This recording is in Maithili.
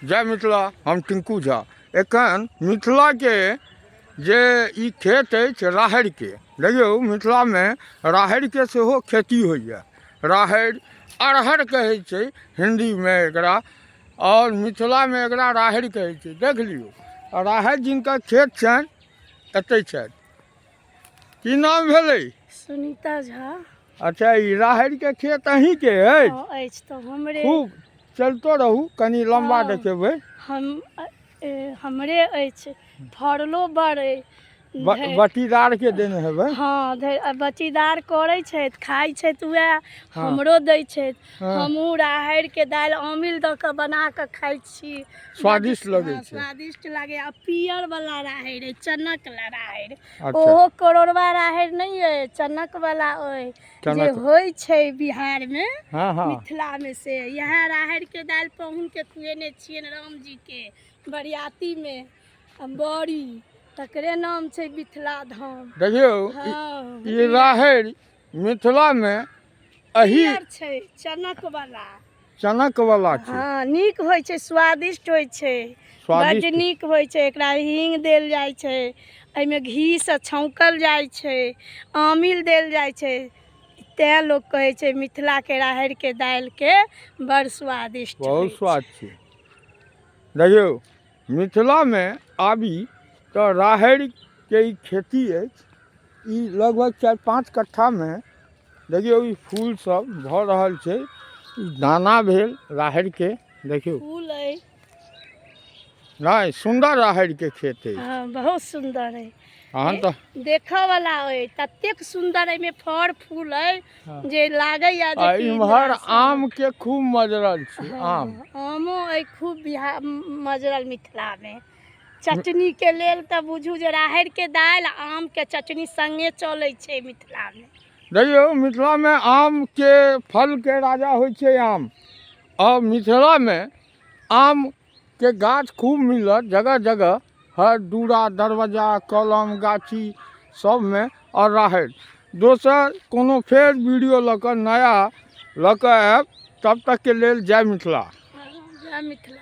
जय मिथिला। हम टिंकू झा। एखन मिथिलाके जे ई खेत अछि राहड़िके, देखियौ मिथिलामे राहड़िके सेहो खेती होइए। राहड़ि अरहर कहै छै हिन्दीमे एकरा, आओर मिथिलामे एकरा राहड़ि कहै छै। देख लियौ, राहड़ि जिनकर खेत छनि एतै छथि। की नाम भेलै? सुनीता झा। अच्छा, ई राहड़िके खेत अहीँके अछि? हँ, अछि तऽ हमरे। खूब चलितो रहू, कनि लम्बा देखेबै। हमरे अछि, फड़लो बड़ अइ। बटीदारके देने हेबै? हँ, बटीदार करै छथि, खाइ छथि उएह, हमरो दै छथि। हमहूँ राहड़िके दालि आमिल दऽ कऽ बना कऽ खाइ छी। स्वादिष्ट लगै छै। स्वादिष्ट लागै। आ पियर वाला राहड़ि अइ, चनक वाला राहड़ि। ओहो करोड़वा राहड़ि नहि अइ, चनक वाला अइ जे होइ छै बिहारमे। हँ हँ मिथिलामे से इएह राहड़िके दालि पाहुनके खुएने छियनि, रामजीके बरियातीमे, आ बड़ी, तकरे नाम छै मिथिला धाम। देखियौ, ई राहड़ि मिथिलामे एही पियर छै, चनक वाला। चनक वाला छै। हँ, नीक होइ छै, स्वादिष्ट होइ छै, बड्ड स्वादिष्ट नीक होइ छै। एकरा हींग देल जाइ छै एहिमे, घीसँ छौंकल जाइ छै, आमिल देल जाइ छै, तेँ लोक कहै छै मिथिलाके राहड़िके दालिके बड़ स्वादिष्ट बहुत होइ छै। स्वाद छै। देखियौ, मिथिलामे आबी तऽ राहड़िके ई खेती अछि। ई लगभग 4-5 कट्ठामे देखियौ ई फूल सब भऽ रहल छै। ई दाना भेल राहड़िके, देखियौ। फूल अइ। नहि, सुन्दर राहड़िके खेत अछि। हँ, बहुत सुन्दर अइ। तहन तऽ देखऽ वाला अइ, ततेक सुन्दर एहिमे फड़ फूल अइ जे लागैया आ जे कि इम्हर आमके खूब मजरल छै आम। आमो अइ खूब बिहार मजरल मिथिलामे। चटनीके लेल तऽ बुझू जे राहड़िके दालि आमके चटनी सङ्गे चलै छै मिथिलामे। देखियौ, मिथिलामे आमके फलके राजा होइ छै आम। आओर मिथिलामे आमके गाछ खूब मिलत जगह जगह, हर दूरा दरवाजा कलम गाछी सबमे। आओर राहड़ि दोसर कोनो फेर वीडियो लऽ कऽ, नया लऽ कऽ आयब। तब तकके लेल जय मिथिला। जय मिथिला।